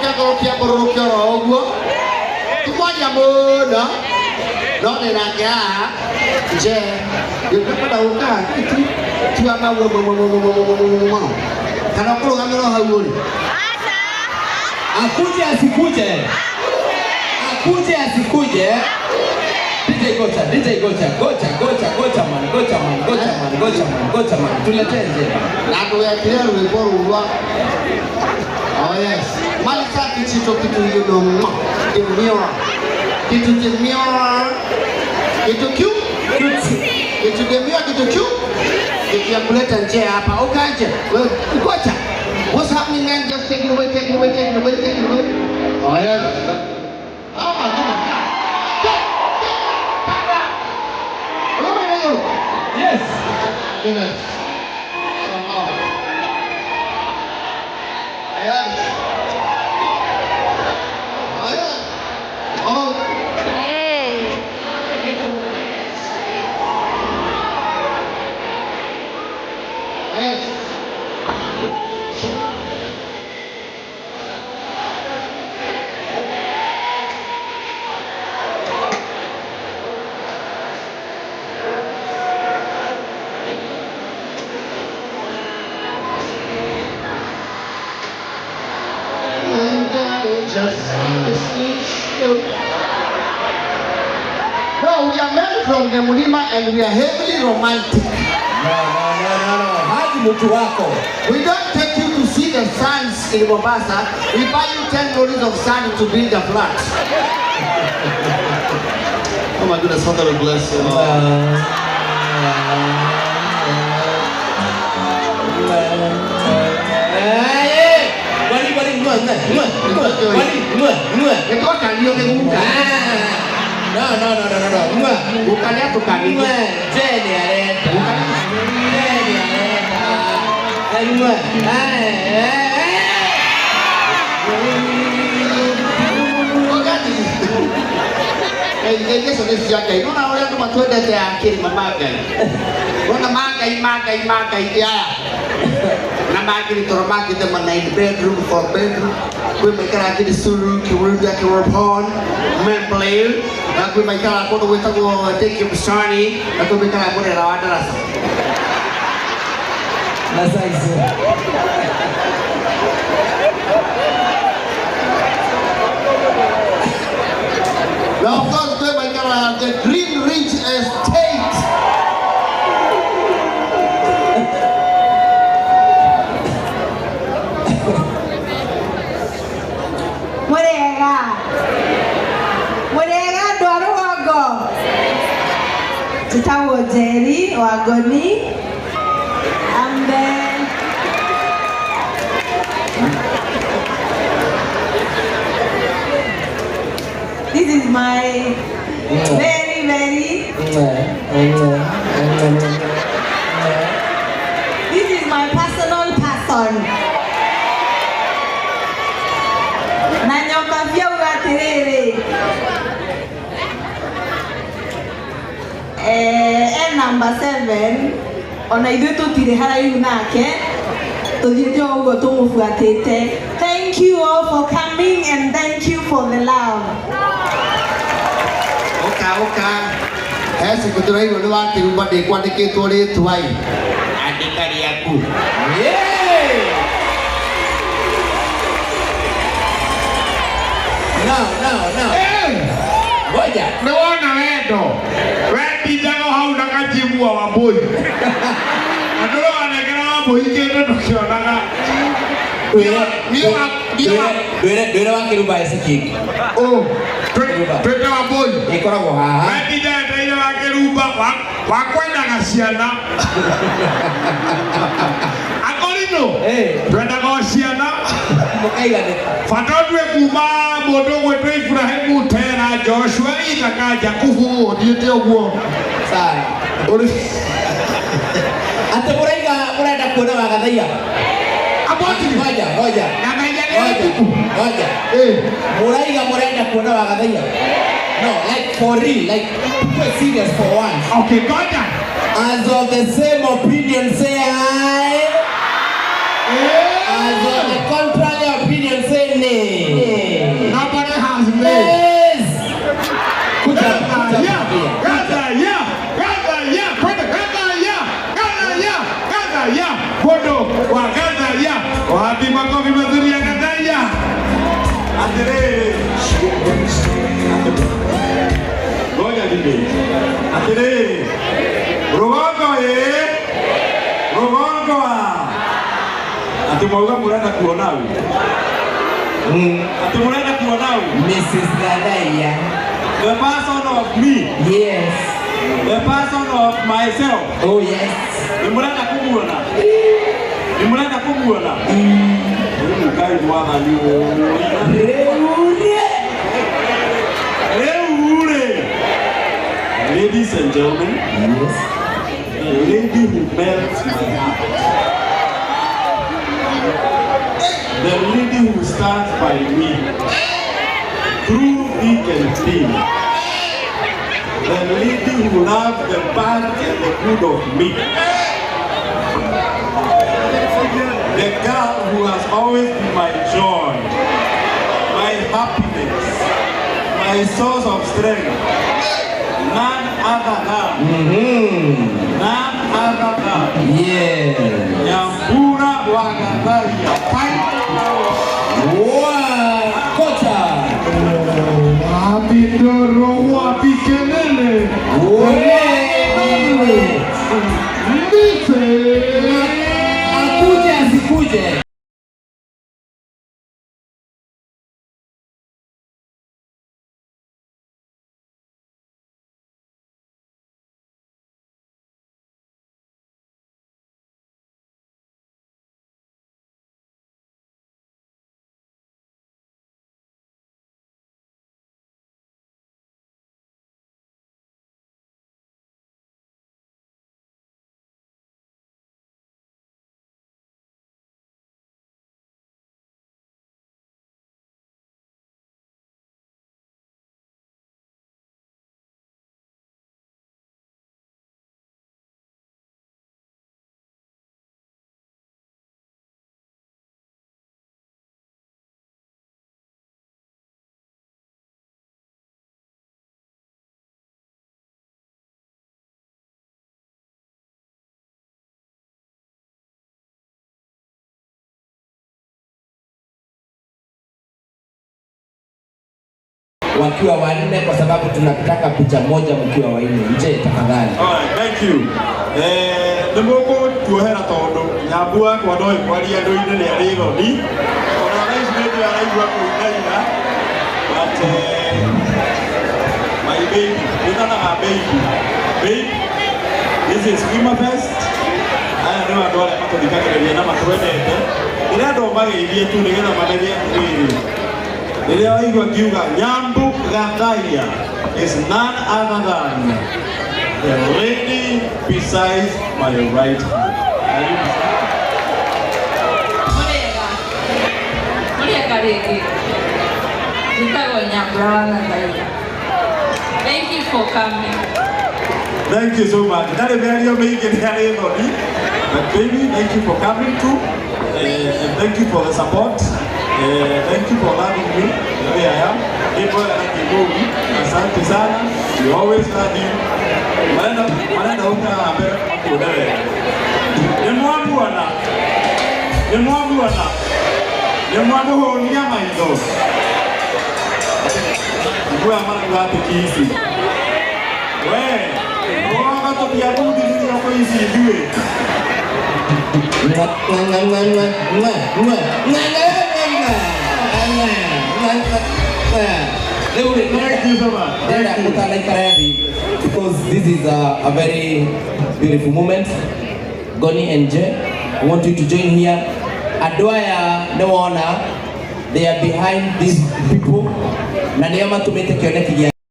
Kĩangũrũkia mbũrũrũke oro ũguo ti kwaria mũno no ndĩ nake haha nje ngĩkwenda gũka tu tua maguo kana ũkũrũgamĩra o hau ũrĩ. Akuje asikuje? Akuje asikuje? DJ gocha, DJ gocha, gocha, gocha, gocha man, gocha man, gocha man, gocha man, gocha man. Tuletee nje. Na ndũgekĩre rwĩmbo rũu rwa oh yes mali safi chito kitu you know demure kitu demure kitu cute kitu demure kitu cute kitu ya kuleta nje hapa ukaje wewe ngoja. What's happening, man? Just take it away, take it away, take it away, take it away. Oh yes, oh my goodness. Yes. Goodness. Oh. Yes. Oh, yes. Oh. Hey. Yes. Just No, we are men from the Mulima and we are heavily romantic. No, no, no, no, no. Haji mtu wako. We don't take you to see the sands in Mombasa. We buy you 10 lorries of sand to build a flat. Oh my goodness, Father will bless you. Bali bali ngwe ngwe ngwe ngwe bali ngwe ngwe. Nĩtwakanio nĩ guka. No, no, no, no, no, no. Ngwe. Guka nĩatũkanirie. Ngwe. Jeni arenda. Jeni arenda. Ngwe. Ũgati. Ngai icio nĩ cia Ngai. Nĩwona ũrĩa andũ matwendete a kĩrĩma ma Ngai. Wona ma Ngai ma Ngai ma Ngai aya. Na mangĩ toro makĩte ma 9 bedroom, 4 bedroom. Kwĩ maikara Kĩrĩsuru, Kĩrunda, Kĩrupon, Memblale. Na kwĩ maikara kũndũ gwĩtagwo Teki Msani, na kwĩ maikara Mũrera wa Darasa. Na size. Na of course kwĩ maikara the Green Ridge Estate. Mũrĩega mũrĩega andũ a rũgongo, njĩtagwo Njeri Wangoni. I'm the This is my very very This is my personal person. Na nyoka biauga atĩrĩrĩ, e number 7 ona ithuĩ tũtirĩ haraihu nake tũthiĩte o ũguo tũmũbuatĩte. Thank you all for coming and thank you for the love. Ũka ũka. He siku tũraigua nĩ wakĩrumba ndĩkwandĩkĩtwo rĩtwa ĩ. Andĩka rĩaku. Yeah! No, no, no. Ngoja. Nĩ wona wendo wendindaga hau na kajimua wa mbũi na ndũrĩwanengera wa mbũi kĩndũ ndũkĩonaga. Ndwĩre wakĩrumba eci kĩngĩ. Ũ, twĩte wa mbũi. Ĩkoragwo haha. Wendinda wetereire wa kĩrumba wa kwendaga ciana akorino twendaga o ciana. Mũkaiganĩra. Bata ũtue kuma mũndũ ũgwĩtwo Ibrahimu, Tera, Joshua, Isaka, Jakubu ũthiĩte ũguo. Sara. Ũrĩ Atĩ mũraiga mũrenda kuona wagathaiya. Aboti. Ngoja, ngoja. Gathaiya nĩ Ngoja. ũtukũ. Ngoja. Mũraiga mũrenda kuona wagathaiya. No, like for real, like be serious for once. Okay, ngoja. As of the same opinion, say aye. As of the contrary opinion, say nay. Wapi makofi mazuri ya Gathaiya? Atiriri. Ngoja bibi. Atiriri. Rugongo ĩ. Rugongo a. Ati mwauga murenda kuona ũ? Ati murenda kuona ũ? Mrs. Gathaiya. The person of me. Yes. The person of myself. Oh yes. Nĩ mũrenda kũmuona? Nĩ mũrenda kũmuona? Rĩu Ngai mwathani ũĩ. Rĩu. Rĩu rĩ. Ladies and gentlemen, Yes. the lady who melts my heart. The lady who stands by me through thick and thin. The lady who loves the bad and the good of me. The girl who has always been my joy, my happiness, my source of strength. None other than, none other than Nyambura wa Gathaiya. Wow. Kocha. Wapi ndoro, wapi kelele? Wewe. Mite. Akuje asikuje. Wakiwa wanne, kwa sababu tunataka picha moja mkiwa wanne. Nje tafadhali. Alright, thank you. Nĩ mũgũtuohera tondũ Nyambu wakwa ndoĩ kwaria andũ-inĩ nĩ arĩ thoni. Ona thaa ici nĩ araigua kũinaina. But my baby, wĩtanaga baby. Babe, this is Wima Fest. Aya nĩ andũ arĩa matũthikagĩrĩria na matwendete. Ndĩrenda ũmageithie tu nĩgetha mamenye atĩrĩrĩ. Rĩrĩa waigua ngiuga Nyambu Gathaiya is none other than the lady besides my right hand. Karibu sana. Mũrĩega. Mũrĩega rĩngĩ. Njĩtagwo Nyambura wa Gathaiya. Thank you for coming. Thank you so much. Ndarĩ mĩario mĩingĩ nĩ arĩ thoni. But baby, thank you for coming too. And thank you for the support. Thank you for loving me the way I am. Nĩ mwega na kĩgũgi. Asante sana. We always love you. Marenda marenda ũkaga mbere makuone wega. Nĩ mwamuona. Nĩ mwamuona. Nĩ mwamũhũnia maitho. Nguya marauga atĩ kici. We, woga tũtiabundithirio kũ ici ithuĩ. Mwa, mwa, mwa, mwa, mwa, mwa, mwa, mwa, mwa, mwa, mwa, mwa. Rĩu rĩ, Thank you so much. ndĩrenda mũtanaikara thĩ because this is a very beautiful moment. Goni and Jay, I want you to join here. Andũ aya nĩ wona they are behind these people na nĩo matũmĩte kĩoneki gĩa